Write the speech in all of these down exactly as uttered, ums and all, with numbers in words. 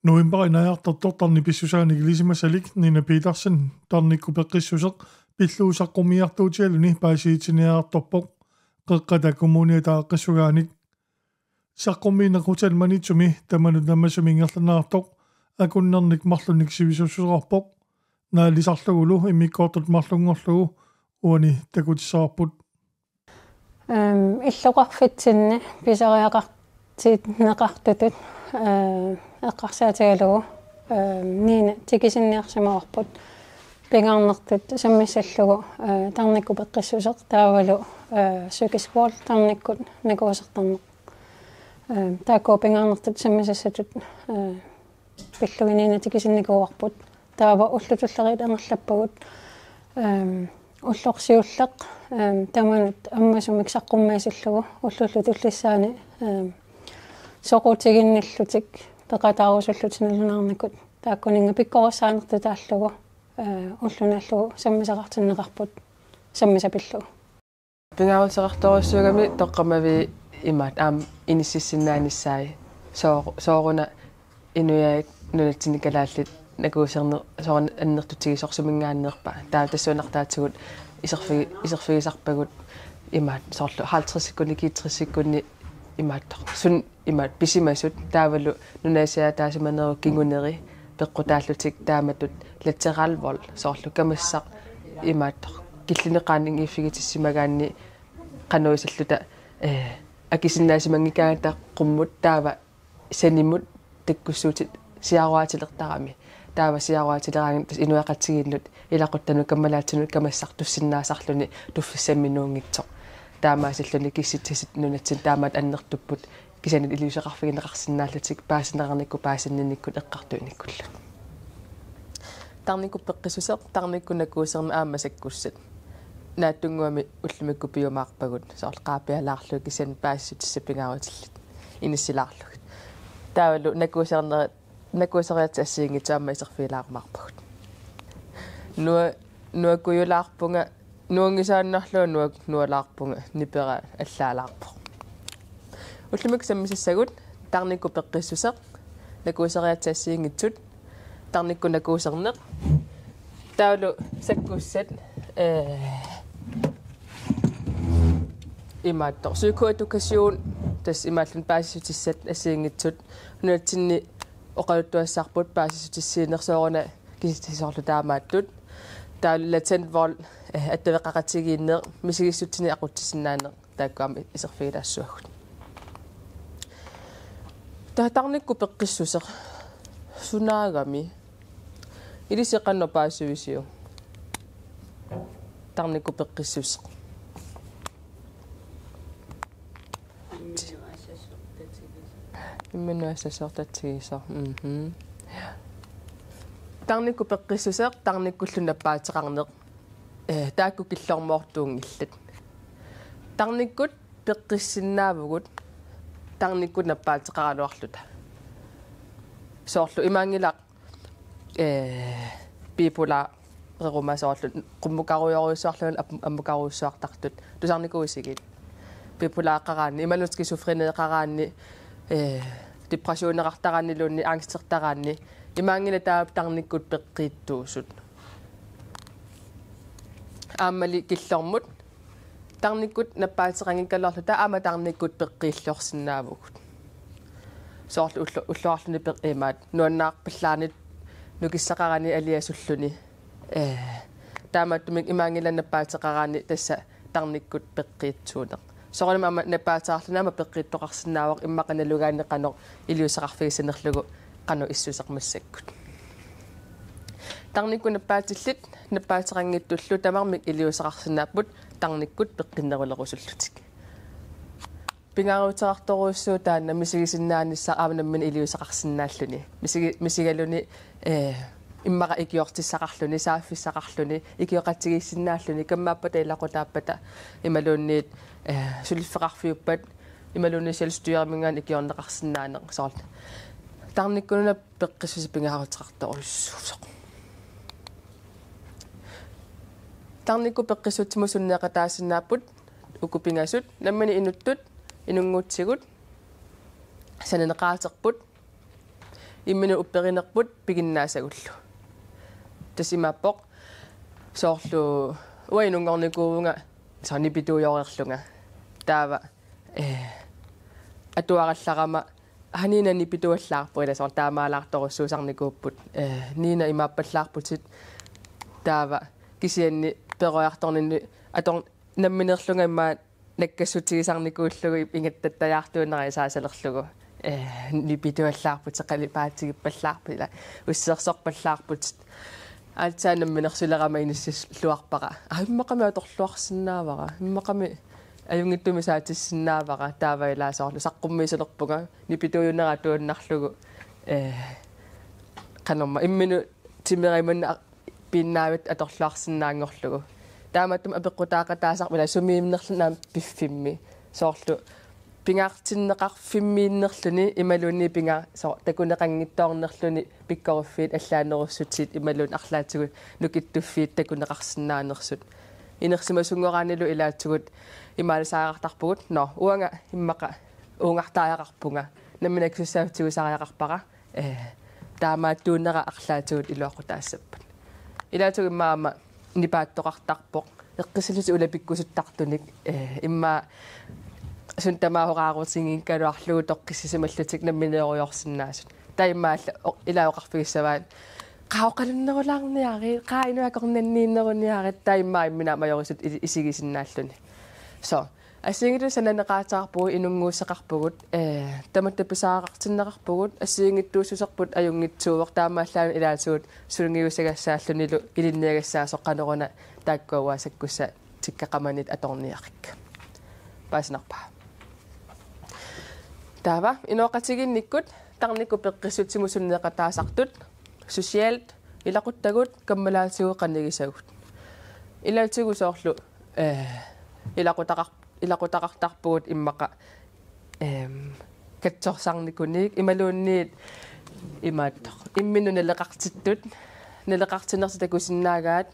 Novembarip naajartortoq tarnip pissusaanik ilisimasalik Nina Petersen tarnikkut peqqissuseq pillugu saqqummiartuutigaluni paasisitsiniartorpoq Qeqqata Kommuniata aaqqissugaanik. Saqqummiineq Hotel Maniitsumi tamanut nammasuminngerlannaartoq akunnernik marlunnik sivisussuseqarpoq. Naalisarlugulu immikkoortut marlunngorlugu uani takutissavarput. Ehm, illoqarfitsinni pisariaqartinneqartutut, eh, eqqarsaatigalugu, ehm, Nina tikisinniarsimavarput pingaarnertut sammissallugu, eh, tarnikkut peqqissuseq taavalu, eh, Psykisk Vold tarnikkut nakuusertarneq. Ehm, taakku pingaarnertut sammisassatut, eh, pillugit Nina tikisinnikuuarput. Taava ullut tulleriit angerlappagut, ehm, ulloq siulleq, ehm, tamanut ammasumik saqqummiisillugu ullullu tullissaani, ehm, soqutiginnillutik peqataarusullutik nalunaarnikut. Taakkuninnga pikkorissaanertut taallugu, eh, ulloq naallugu sammisaqartinneqarput sammisat pillugu. Pingaaruteqartorujussuugami toqqammaviit imaat aamma inississinnaanissaat soo-, sooruna inuiaat nunatsinni kalaallit nakuuserneq sooruna annertutigisoq suminngaanneerpa. Taava tassuunartaatigut iserfigi-, iserfigisarpagut imaat soorlu halvtredsikkunni, halvtredsikkunni imaattoq. Suut imaat pisimasut taavalu nunasiaataasimanerup kinguneri peqqutaallutik taamatut lateral vold soorlu kamassaq imaattoq killineq qaangiiffigitissimagaanni qanoq isilluta, eh, akisinnaasimanngikkaangata qummut taava sanimut takkussuutit siaruaatilertarami. Taava siaruaatileraangat tassa inuiaqatigiinnut ilaquttanut kammalaatsunut kamassartussinnaasarluni tuffissamminuunngitsoq. Taamaasilluni kissitsisut nunatsinni taamaat annertupput kisianni iliuuseqarfigineqarsinnaallutik paasineqarnikkut paasinninnikkut eqqartuinikkullu. Tarnikkut peqqissuseq, tarnikkut nakuuserneq aamma sakkussat. Naatsunnguamik ullumikkut piumaarpagut, soorlu qaapialaarlugit kisianni paasissutissat pingaarutillit inissilaarlugit. Taavalu nakuusernerit, nakuuseriaatsit assigiinngitsut aamma iserfigilaarumaarpagut. Nua-, nuakkujulaarpunga, nuanngisaannarlunga nuak-, nualaarpunga, nipera allaalaarpoq. Ullumikkut sammisassagut, tarnikkut peqqissuseq, nakuuseriaatsit assigiinngitsut, tarnikkut nakuuserneq, taavalu sakkussat, eh, imaattoq. Psykoedukation, tassa imaalluni paasissutissat assigiinngitsut, nunatsinni oqaluttuassarput paasissutissiineq sooruna kisitsisit soorlu taamaattut. Taavalu latent vold, eh, attaveqaqatigiinneq, misigissutsinik aqutsisinnaaneq, taakku aamma iserfigilaassavagut. Taava tarnikkut peqqissuseq sunaagami? Ilissi qanoq paasivisiuk? Tarnikkut peqqissuseq. Imminut assassortatigisoq. Mhm. Tarnikkut peqqissuseq, tarnikkullu nappaateqarneq. Eh, taakku killormoortuunngillat. Tarnikkut peqqissinnaavugut, tarnikkut nappaateqaraluarluta. Soorlu imaanngilaq, eh, bipolareruma soorlu qummukarujorujussuarluni ap-, ammukarujussuartartut. Tusarnikuuisigit. Bipolareqaraanni, imaluunniit skizofrenieqaraanni, eh, depressioneqartaraanniluunniit angstertaraanni, imaanngilaq taava tarnikkut peqqiittuusut. Aammali killormut, tarnikkut nappaateqanngikkaluarluta aamma tarnikkut peqqiillorsinnaavugut. Soorlu ullu-, ulluarluni peq-, imaat, nuannaarpallaarnit nukissaqarani aliasulluni. Eh, taamaattumik imaanngilaq nappaateqaraanni tassa tarnikkut peqqiitsuuneq. Soorunami aamma nappaateqarluni aamma peqqiittoqarsinnaavoq immaqa nalugaanni qanoq iliuuseqarfigissanerlugu qanoq issuseq massakkut. Tarnikkut nappaatillit, nappaateqanngitsullu tamarmik iliuuseqarsinnaapput tarnikkut peqqinnerulerusullutik. Pingaaruteqartorujussuuvoq taanna misigisinnaanissaq aamma nammineq iliuuseqarsinnaalluni. Misigi-, misigaluni, eh, immaqa ikiortissaqarluni, saaffissaqarluni, ikioqatigiissinnaalluni, kammaappata ilaqutaappata imaluunniit, eh, suliffeqarfiuppat imaluunniit selvstyreminngaanniit ikiorneqarsinnaaneq soorlu. Tarnikkununnga peqqissuseq pingaaruteqartorujussuusoq. Tarnikkut peqqissutsimut sunniuteqataasinnaapput uku pingasut, nammineq inuttut, inunnguutsigut, sananeqaaterput, Imminut upperinerput piginnaasagullu. Tassa imaappoq soorlu uanga inunngornikuuvunga soorlu nipituujoreerlunga. Taava, eh, atuarallarama, aa, Nina nipituallaarpoq, ila soorlu taamaalaartorujussuusarnikuupput. Eh, Nina imaappallaarputit, taava kisianni peroriartorninni ator-, nammineerlunga immaqa nakkassutigisarnikuullugu ingattattajaartuunera isaasalerlugu. Eh, nipituallaarputit qalipaatigippallaarputit, ila ussersorpallaarputit. Aatsaat namminersulerama inissilluarpara. Aa, immaqami atorluarsinnaavara. Immaqami ajunngitsumik saatissinnaavara. Taava ila soorlu saqqummiisalerpunga nipituujunera atuinnarlugu. Eh, qanormaa imminut timera imannak piinnaavittoq atorluarsinnaanngorlugu. Taamaattumik apeqqutaaqataasarpoq ila sumiinnerluni aamma piffimmi. Soorlu pingaartinneqarfimmiinnerluni imaluunniit pinga-, soorlu takuneqanngitsoornerluni pikkoriffiit allaanerussutit imaluunniit arlaatigut nukittuffiit takuneqarsinnaanersut. Inersimasunngoraannilu ilaatigut imaalisariaqartarpugut. Nå, uanga immaqa uungartariaqarpunga. Nammineq akisussaaffik tigusariaqarpara. Eh, taamaattuunera arlaatigut iluaqutaassappat. Ilaatigut immaqa aamma nipaattoqartarpoq. Eqqissillutik ulapikkusuttartunik, eh, immaqa suut tamaat horaarutinngikkaluarlugu toqqissisimallutik nammineerujoorsinnaasut. Taava immaqa alla-, o-, ila oqarfigissavaat: Qaa oqalunnerulaarniarit, qaa inuit akornanniinneruniarit, taava immaqa imminut aamma ajorisutut i-, isigisinnaalluni. Så, assigiinngitsunik sananeqaateqarpugut, inunnguussaqarpugut, eh, tamatta pisariaqartinneqarpugut, assigiinngitsuussaanerput ajunngitsuuvoq, taamaallaat ilaatigut sungiusagassaallunilu ilinniagassaasoq qanoruna taakkua uanga sakkussat tikkeqamanit atorniarikka. Paasinarpa? Taava inooqatigiinnikkut tarnikkut peqqissutsimut sunneeqataasartut, socialt, ilaquttagut, kammalaatigut, qanigisagut. Ilaatigut soorlu, eh, ilaqutaqar-, ilaqutaqartarpugut immaqa, ehm, katsorsarnikunik imaluunniit imaattoq. Imminut naleqartittut, naleqartinnersut takusinnaagaat,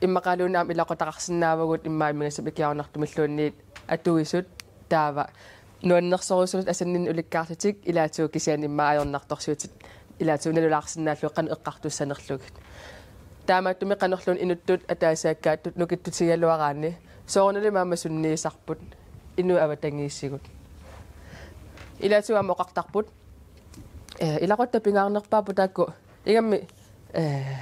immaqaluunniit aamma ilaqutaqarsinnaavagut immaqa immigassamik ikiornartumilluunniit atuisut, taava nuannersorujussuullutik asanninneq ulikkaarlutik ilaatigut kisianni immaqa ajornartorsiutit ilaatigut nalulaarsinnaallugu qanoq eqqartussanerlugit. Taamaattumik qanorluunniit inuttut ataasiakkaattut nukittutigigaluaraanni soorunalimi aamma sunniisarput inuit avatangiisigut. Ilaatigut aamma oqartarput, eh, ilaquttat pingaarnerpaarput taakku ingammik, eh,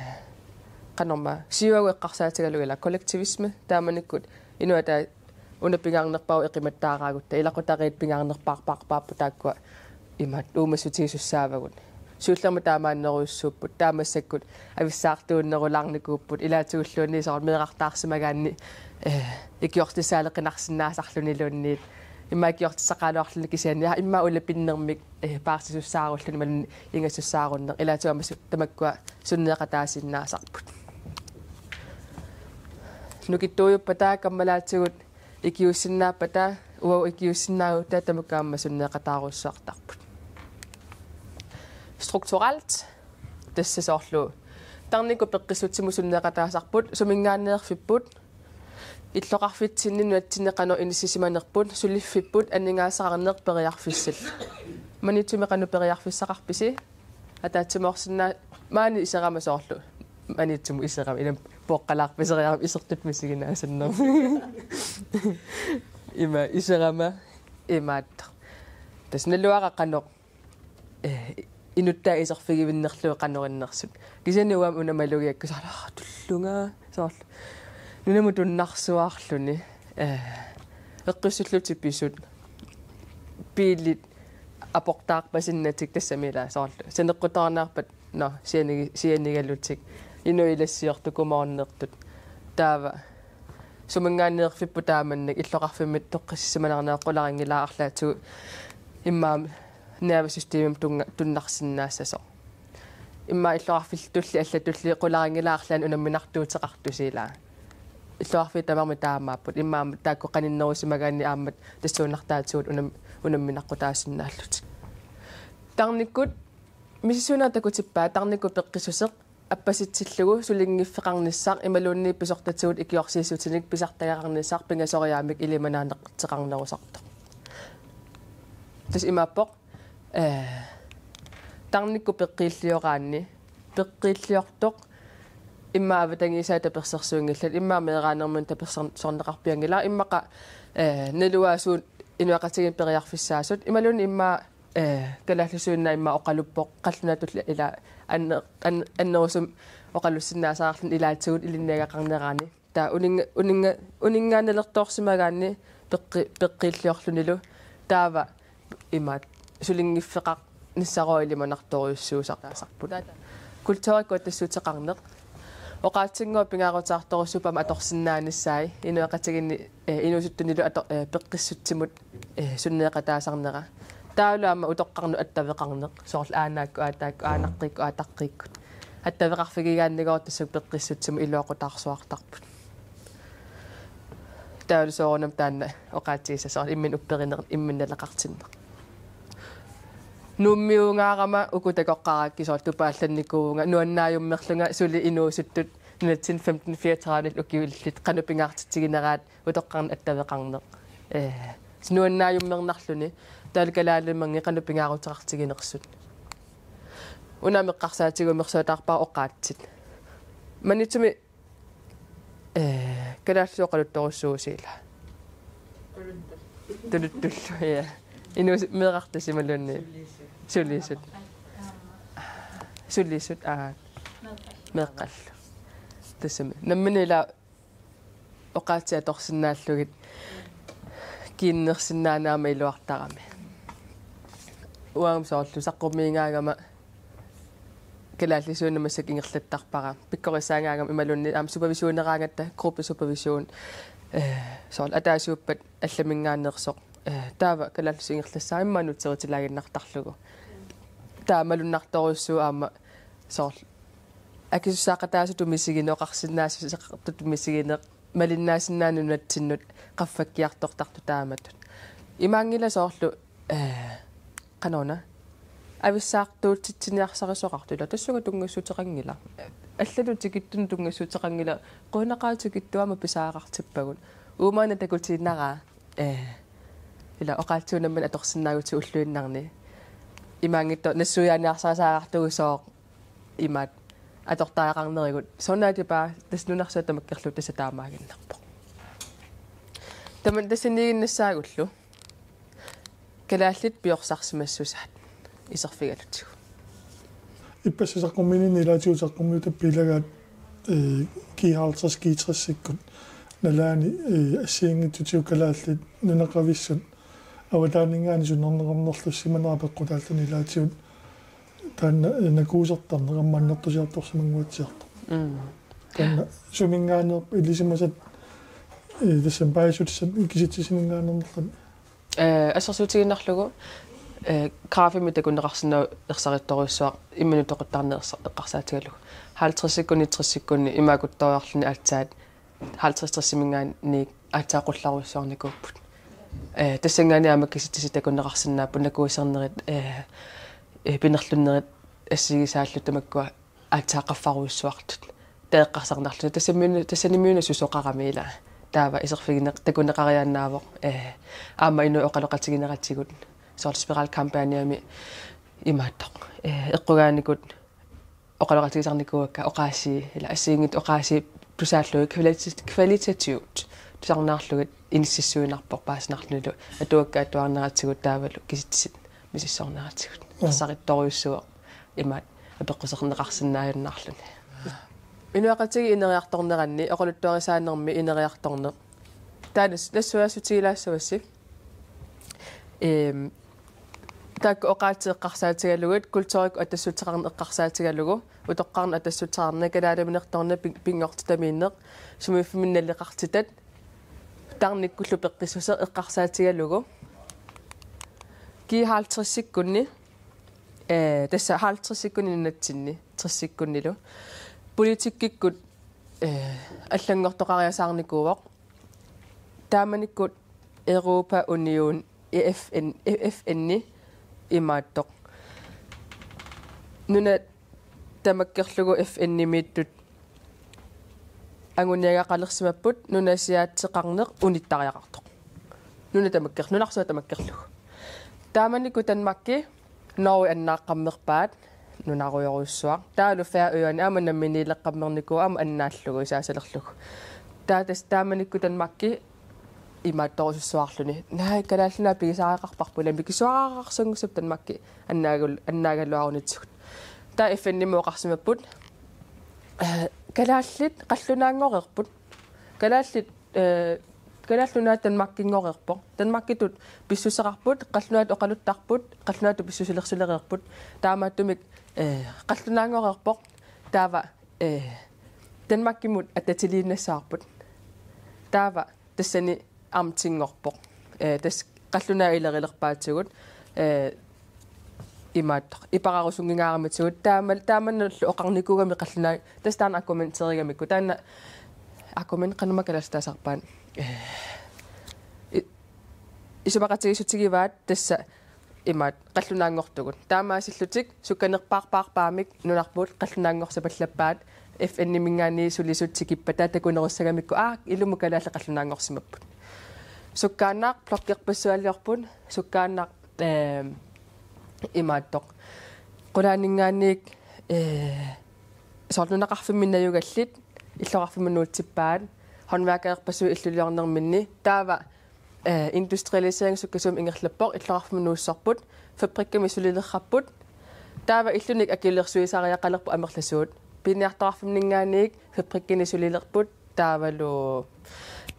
qanormaa, siuagut eqqarsaatigalugu ila kollektivisme, taamanikkut inuit ataat una pingaarnerpaavoq eqimattaaraagutta, ilaqutariit pingaarnerpaarpaarpaarput taakkua imaattoq uumassutigisussaavagut. Siullermik taamaannerujussuupput, taava massakkut avissaartuunnerulaarnikuupput, ilaatigulluunniit soorlu meerartaarsimagaanni, eh, ikiortissaaleqinarsinnaasarluniluunniit. Immaqa ikiortissaqaraluarluni kisianni, ja, immaqa ulapinnermik, eh, paarsisussaarullugu imaluunniit ingassussaarunneq. Ilaatigut aamma su-, tamakkua sunneeqataasinnaasarput. Nukittuujuppata, kammalaatigut ikiuussinnaappata, uagut ikiuussinnaavugut, taava tamakku aamma sunneeqataarujussuartarput. Strukturelt, tassa soorlu tarnikkut peqqissutsimut sunneeqataasarput, suminngaanneerfipput, illoqarfitsinni nunatsinni qanoq inissisimanerput, suliffipput, aningaasaqarneq, periarfissat. Maniitsumi qanoq periarfissaqarpisi? Ataatsimoorsinnaa-, maani iserama soorlu. Maniitsumut iserama, ila pooqqalaarpaseriarama isertut misiginaasannermik. Ima iserama imaattoq. Tassa naluara qanoq, eh, inuttaa iserfigivinnerlugu qanoq innersut. Kisianni uanga una malugiakku soorlu, aa, tullunga, soorlu. Nunamut tunnarsuarluni, eh, eqqissillutik pisut, biilit aportaarpasinnatik tassami ila soorlu. Saneqqutaanerpat, nå, sianigi-, sianigalutik. Inuit ilassiortut kumoornertut. Taava suminngaanneerfipput taamannak illoqarfimmit toqqissisimanarneq, qularinngilara arlaatigut immaqa nervesystemimut tunga-, tunnarsinnaassasoq. Immaqa illoqarfillu tulliit allatulli qularinngilara arlaannik unamminartuuteqartusi ila. Illoqarfiit tamarmik taamaapput. Immaqa taakku qaninnerusimagaanni aamma tassuunartaatigut unam-, unamminaqqutaasinnaallutik. Tarnikkut misissuineq takutippaa tarnikkut peqqissuseq appasitsillugu sulinngiffeqarnissaq imaluunniit pisortatigut ikiorsiissutinik pisartagaqarnissaq pingasoriaammik ilimanaaneqartoqarnerusartoq. Tassa imaappoq, eh, Tarnikkut peqqiillioraanni, peqqiilliortoq immaqa avatangiisaat tapersersuinngillat, immaqa meeraanermut taperser-, sorneqarpianngilara, immaqa, eh, naluara suut inuiaqatigiinnut periarfissaasut, imaluunniit immaqa, eh, kalaallisuinnaq immaqa oqaluppoq, qallunaatut ila anne-, an-, annerusumik oqalussinnaasariarluni ilaatigut ilinniagaqarnerani. Taava uninga-, uninga-, uninngaannalertoorsimagaanni peqqi-, peqqiilliorlunilu taava imaat sulinngiffeqarnissaruuvoq ilimanartorujussuusartaasarput. Kulturikkut attassuteqarneq. Oqaatsinngooq pingaarutiartorussuupput aamma atorsinnaanissai inuiaqatigiinni, eh, inuusuttunilu ato-, eh, peqqissutsimut, eh, sunneeqataasarnera. Taavalu aamma utoqqarnut attaveqarneq. Soorlu aanaakkut aatakkut, aanaqqikkut aataqqikkut. Attaveqarfigigaannigoortoq tassa peqqissutsimut iluaqutaarsuartarput. Taavalu soorunami taanna oqaatsigissasoq imminut upperineq, imminut naleqartinneq. Nuummiuungaarama uku takoqqaarakkit soorlu tupaallannikuuvunga, nuannaajummerlunga suli inuusuttut nunatsinni femten fireogtredive ukiut illit qanoq pingaartitsigineraat utoqqarnut attaveqarneq. Eh, nuannaajummernarluni taavalu kalaalimanngit qanoq pingaaruteqartiginersut. Una aamma eqqarsaatigalugu imersuataarpara oqaatsit. Maniitsumi eh, kalaallisut oqaluttorujussuusi ila. Tuluttullu, ja. Inuusuttut meerartut imaluunniit. Sulisut. Sulisut, aa. Meeqqallu. Tassami. Nammineq ila oqaatsit atorsinnaallugit kiinnersinnaaneq aamma iluartarami. Uanga soorlu saqqummiigaangama kalaallisuinnaq massakkut ingerlattarpara. Pikkorissaagaangama imaluunniit aamma supervisioneraangatta, gruppesupervision, eh, soorlu ataasiuppat allaminngaanneersoq. Eh, taava kalaallisut ingerlassaanga immaqa nutserutsilaaginnartarlugu. Taava malunnartorujussuuvoq aamma soorlu akisussaaqataasutut misigineq, oqarsinnaassuseqartutut misigineq, malinnaasinnaanera nunatsinnut qaffakkiartortartut taamatut. Imaanngilaq soorlu, eh, qanoruna. Avissaartuutitsiniarsarisoqartut ila tassunga tunngassuteqanngilaq. Allatut tikittunik tunngassuteqanngilaq. Qujanaqaaq tikittuarmik pisariaqartippagut. Uumaana takutiinnaraa, eh, ila oqaatsigut nammineq atorsinnaagutsigu ulluinnarni. Imaanngitsoq nassuiaaniarsarisariaqartugut sooq imaat atortariaqarnerigut. Soorunami ipaa tassa nunarsuaq tamakkerlugu tassa taamaaginnarpoq. Tamanna tassaniiginnassagullu kalaallit piorsarsimassusaat iserfigalutigu. Ippassaq saqqummiininni ilaatigut saqqummiutippiilagaat, eh, G halvtreds G tres-ikkut nalaani, eh, assigiinngitsutigut kalaallit nunaqavissut avataaninngaanniit sunnerneqarnerlussimanera peqqutaalluni ilaatigut taanna, eh, nakuusartarneq aamma annertusiartorsimanguatsiartoq. Mm. Taanna suminngaanneerpoq ilisimasat, eh, tassami paasissutissat kisitsisininngaanernerluni. Eh, assersuutigiinnarlugu, eh, grafikkimik takuneqarsinnaavoq ersarittorujussuaq imminut toquttarneq ersa-, eqqarsaatigalugu. Halvtredsikkunni, tressikkunni imaakuttoriarluni aatsaat halvtreds tressiminngaanniit aatsaat qullarujussuarnikuupput. Eh, tassanngaanniit aamma kisitsisit takuneqarsinnaapput nakuusernerit, eh, eh, pinerlunnerit assigisaallu tamakkua aatsaat qaffarujussuartut. Taava eqqarsarnarluni tassamiuna-, tassanimiuna susoqarami ila. Taava iserfigineq takuneqariaannaavoq, eh, aamma inuit oqaloqatigineratigut. Soorlu spiralkampagnemi imaattoq. Eh, eqqugaanikut oqaloqatigisarnikuuakka oqaasii, ila assigiinngitsut oqaasii tusaallugit kvalita-, kvalitativt tusarnaarlugit inississuinnarpoq paasinarlunilu atuakkat atuarneratigut taavalu kisitsisit misissorneratigut. Joo. Ersarittorujussuaq imaat apeqquserneqarsinnaajunnaarluni. Inuiaqatigiit ineriartorneranni oqaluttuarisaanermi ineriartorneq. Taanna nassuiassutigilaassuassi. Ehm, taakku oqaatsit eqqarsaatigalugit, kulturikkut attassuteqarneq eqqarsaatigalugu, utoqqarnut attassuteqarneq, kalaaliminertorneq, pin-, pinngortitamiinneq, sumiiffiminnik naleqartitat, tarnikkullu peqqissuseq eqqarsaatigalugu. G halvtredsikkunni, eh, tassa halvtredsikkunni nunatsinni, tressikkunnilu. Politikkikkut, eh, allanngortoqariasaarnikuuvoq. Taamanikkut Europa Union, F N, F N-i imaattoq. Nuna tamakkerlugu F N-imiittut anguniagaqalersimapput nunasiaateqarneq unittariaqartoq. Nuna tamakkerlugu, nunarsuaq tamakkerlugu. Taamanikkut Danmarki Norge annaaqqammerpaat nunarujorujussuaq. Taavalu Færøerne aamma namminiileqqammernikuuvoq aamma annaallugu isaasalerlugu. Taava tassa taamanikkut Danmarki imaattorusussuarluni. Naa kalaallit nunaat pigisariaqarparput, ilami mikisuararsuanngussapput Danmarki annaagul-, annaagaluarunitigut. Taava F N-imi oqarsimapput, eh, kalaallit qallunaanngoreerput. Kalaallit, eh, Kalaallit Nunaat Danmarkinngooreerpoq. Danmarkitut pissuseqarput, qallunaatut oqaluttarput, qallunaatut pissusilersulereerput. Taamaattumik, eh, qallunaanngoreerpoq. Taava, eh, Danmarkimut attatiliinnassavarput. Taava tassani amtinngorpoq. Eh, tassa qallunaat ilerilerpaatigut, eh, imaattoq iperarusunngingaaramitsigut, taama-, taamannallu oqarnikuugami qallunaat, tassa taanna argumenteerigamikku, taanna argument qanormaa kalaallisut taasarpaat. Eh, i-, isumaqatigiissutigivaat tassa imaat qallunaanngortugut. Taamaasillutik sukkanerpaarpaarpaamik nunarput qallunaanngorsapallappaat, F N-iminngaanniit sulisut tikippat taava takunerussagamikku, aa, ilumut kalaallit qallunaanngorsimapput. Sukkaannaq blokkerpassualiorput, sukkaannaq, eh, imaattoq. Qulaaninngaanniit, eh, soorlu nunaqarfimmi najugallit, illoqarfimmut nuutsippaat, håndværkerpassuit illuliornerminni, taava eh, industrialisering sukkasuumik ingerlappoq, illoqarfimmut nuussorput, fabrikkami sulilerparput, taava illunik akilersuisariaqalerput amerlasuut. Piiniartoqarfimminngaanniit fabrikkini sulilerput, taavalu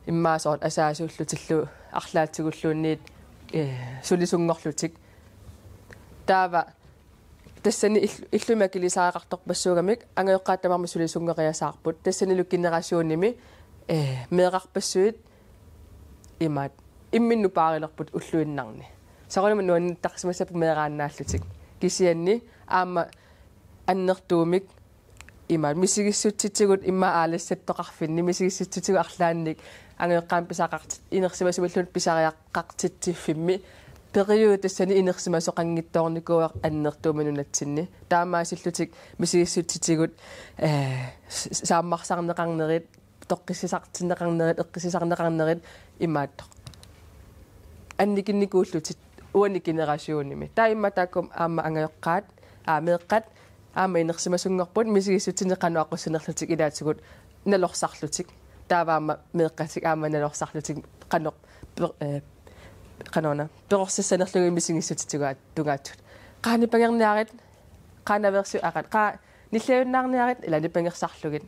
immaqa soorlu asaasuullutillu arlaatigulluunniit, eh, sulisunngorlutik. Taava tassani ill-, illumi akilisariaqartorpassuugamik angajoqqaat tamarmik sulisunngoriasaarput. Tassanilu generationimi, eh, meerarpassuit imaat imminnut paarilerput ulluinnarni. Soorunami nuanniittarsimassapput meeraannaallutik. Kisianni aamma annertuumik imaat misigissutsitigut immaqa aalassattoqarfinni, misigissutsitigut arlaannik angajoqqaamik pisaqartit-, inersimasumilluunniit pisariaqartitsiffimmi periode tassani inersimasoqanngitsoornikuuvoq annertuumik nunatsinni. Taamaasillutik misigissutsitigut, eh, s-, s-, saammarsarneqarnerit, toqqissisartinneqarnerit, eqqissisarneqarnerit imaattoq annikinnikuullutik uani generationimi. Taava immaqa taakku aamma angajoqqaat, aa, meeqqat aamma inersimasunngorput misigissutsinik qanoq aqussanerlutik, ilaatigut nalorsarlutik. Taava aamma meeqqatik aamma nalorsarlutik qanoq per-, eh, qanoruna perorsassanerlugit misigissutsitigut tungaatigut. Qaa nipangerniarit, qaa naveersu-, aa, qaa nilliajunnaarniarit, ilaa nipangersarlugit.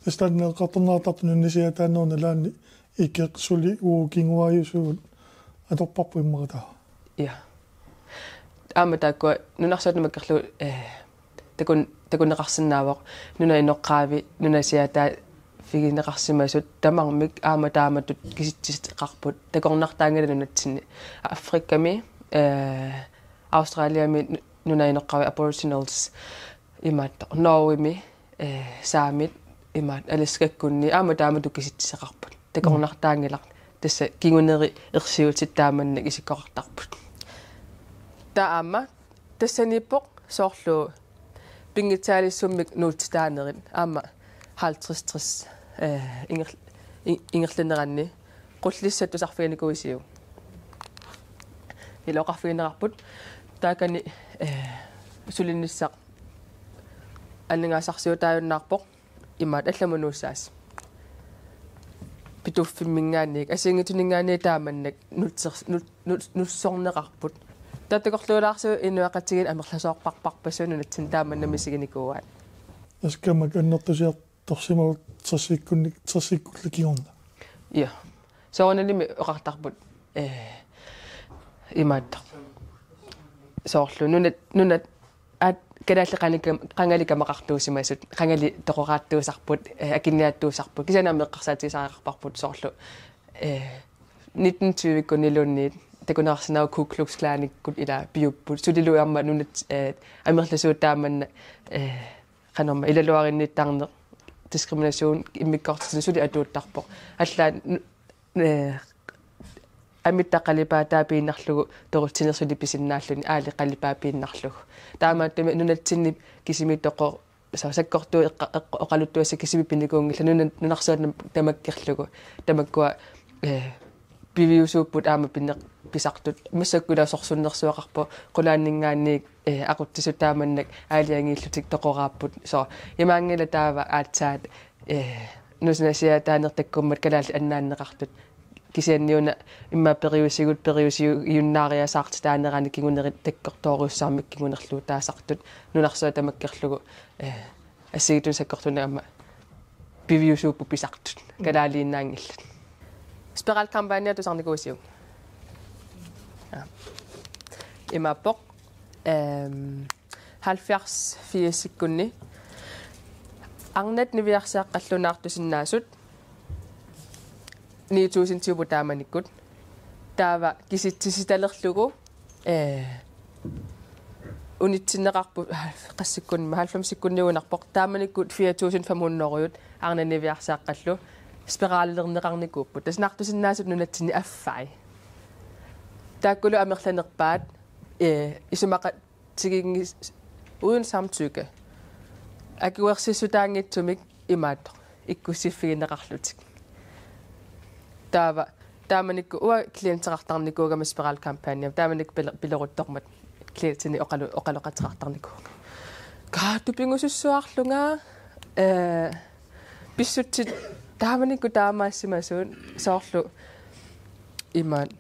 Tassa taanna eqqartorneqartartoq nunasiaataanerup nalaani ikeq suli uagut kinguaariusugut atorparput immaqa taava. Ja. Aamma taakkua nunarsuaq tamakkerlugu, eh, takun-, takuneqarsinnaavoq nunap inoqqaavi nunasiaataavigineqarsimasut tamarmik aamma taamatut kisitsiseqarput takornartaanngilaq nunatsinni. Afrikami, eh, Australiami nu-, nunap inoqqaavi Aboriginals imaattoq. Norgemi, eh, saamit imaat Alaskakkunni aamma taamatut kisitsiseqarput. Takornartaanngilaq tassa kinguneri ersiutit taamannak isikkoqartarput. Taava aamma tassaniippoq soorlu pinngitsaaliissummik nuutsitaanerit aamma halvtreds tres, eh, inger-, in-, ingerlaneranni qullissat tusarfiginikuuisiuk? Ilaa oqarfigineqarput. Taakani, eh, sulinissaq aningaasarsiutaajunnaarpoq. Imaat allamut nuussaasut. Pituffimminngaanniit, assigiinngitsuninngaanniit taamannak nutser-, nut-, nut-, nutserneqarput. Taava takorluulaarsuuvoq inuiaqatigiit amerlasoorparparpassuit nunatsinni taamannak misiginikuuaat. Tassa kammak annertusiartorsimavoq tressikkunni-, tressikkullu kingorna. Ja. Soorunalimi oqartarput, eh, imaattoq. Soorlu nunat, nunat, aat, kalaallit qangali kam-, qangali kamaqartuusimasut, qangali toqoraattuusarput, eh, akiniaattuusarput. Kisianni aamma eqqarsaatigisariaqarparput soorlu, eh, nitten tyve-kkunniluunniit takuneqarsinnaavoq Ku Klux Klanikkut ilaa piupput. Sulilu aamma nunat, eh, amerlasuut taamannak, eh, qanormaa ilaluarinnittaarneq, diskrimination immikkoortitsinni suli atuuttarpoq. Allaat nu-, eh, amitta qalipaataa piinnarlugu toqutsineq suli pisinnaalluni, aali qalipaa piinnarlugu. Taamaattumik nunatsinni kisimi toqo-, sa-, sakkortuut eqqa-, eqqa-, oqaluttuassat kisimi pinikuunngillat nuna-, nunarsuaq tam-, tamakkerlugu. Tamakkua, eh, piviusuupput aamma pinneq-, pisartut. Massakkut ila sorsunnersuaqarpoq, qulaaninngaanniit, eh, aqutsisut taamannak aalajangiillutik toqoraapput. So, imaanngilaq taava aatsaat, eh, nusanasiaataaneq takkummat kalaallit annaanneqartut. Kisianniuna immaqa periusigut periusiujunnaariasaartitaanerani kingunerit takkortoorujussuarmik kingunerluutaasartut. Nunarsuaq tamakkerlugu, eh, assigiinngitsunik sakkortuneq aamma piviusuupput pisartut. Kalaaliinnaanngillat. Spiralkampagnia tusarnikuuisiuk? Ja. Imaappoq, ehm, halvfjerds firsikkunni arnat niviarsiaqqallu naartusinnaasut ni tusindiupput taamanikkut. Taava kisitsisitalerlugu, eh, unitsinneqarput, qassikkun-, halvfemsikkunniugunarpoq, taamanikkut fire tusind fem hundrede arnat niviarsiaqqallu spiralilerneqarnikuupput. Tassa naartusinnaasut nunatsinni affai. Taakkulu amerlanerpaat, eh, isumaqa- tiginngis-, uden samtykke. Akuersissutaanngitsumik imaattoq ikkussiffigineqarlutik. Taava, taamanikkut uanga klienteqartarnikuugama spiralkampagnia, taamanikkut pil-, pileruttormat klientinik oqalu-, oqaloqateqartarnikuuvunga. Kaa, tupigusussuarlunga, eh, pissutsit taamanikkut taamaassimasut soorlu imaat.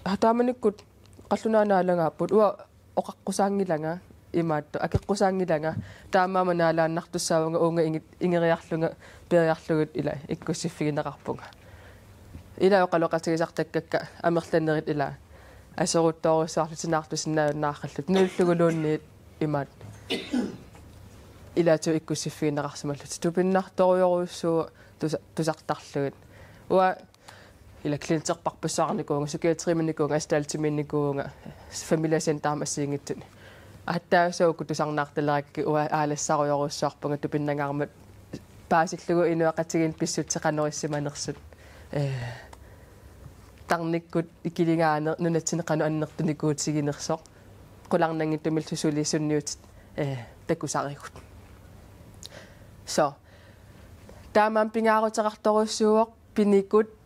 Aa, taamanikkut qallunaat naalagaapput, uanga oqaqqusaanngilanga, imaattoq, akeqqusaanngilanga, taamaammat naalaannartussaavunga uunga ingi-, ingeriarlunga piiarlugit ila ikkussiffigineqarpunga. Ila oqaloqatigisartakkakka amerlanerit ila aseruttorujussuarlutik naartusinnaajunnaarallutik nuulluguluunniit imaattoq. Ilaatigut ikkussiffigineqarsimallutik tupinnartorujorujussuuvoq tusa-, tusartarlugit. Uanga ila klienterpassuarnikuuvunga, psykiatrimiinnikuuvunga, gestaltimiinnikuuvunga, familiecenterimi assigiinngitsuni. Aatsaat uku tusarnaartalerakkit uanga aalassarujorujussuarpunga tupinnangaarmat paasillugu inuiaqatigiinni pissutsit qanoq issimanersut. Eh, tarnikkut ikiligaaneq nunatsinni qanoq annertunikuutiginersoq. Qularnanngitsumillu suli sunniutit, eh, takusarigut. So, taamaammat pingaaruteqartorujussuuvoq pinikut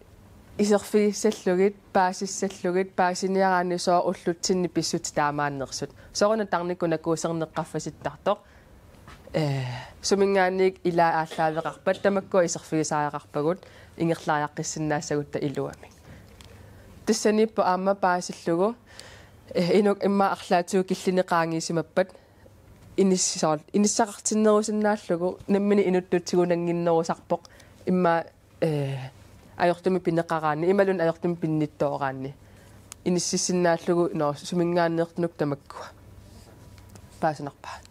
iserfigissallugit, paasissallugit, paasiniaraanni sooq ullutsinni pissutsit taamaannersut. Sooruna tarnikkut nakuuserneq qaffasittartoq. Eh, suminngaanniit ilaat aallaaveqarpat, tamakkua iserfigisariaqarpagut, ingerlariaqqissinnaassagutta iluamik. Tassaniippoq aamma paasillugu, eh, inuk immaqa arlaatigut killini qaangiisimappat, inissi-, soorlu inissaqartinnerusinnaallugu, nammineq inuttut tigunnginnerusarpoq, immaqa eh, ajortumik pineqaraanni, imaluunniit ajortumik pinnittooraanni. Inississinnaallugu, nå, suminngaanneertunut tamakkua. Paasinarpaat.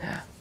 Ja.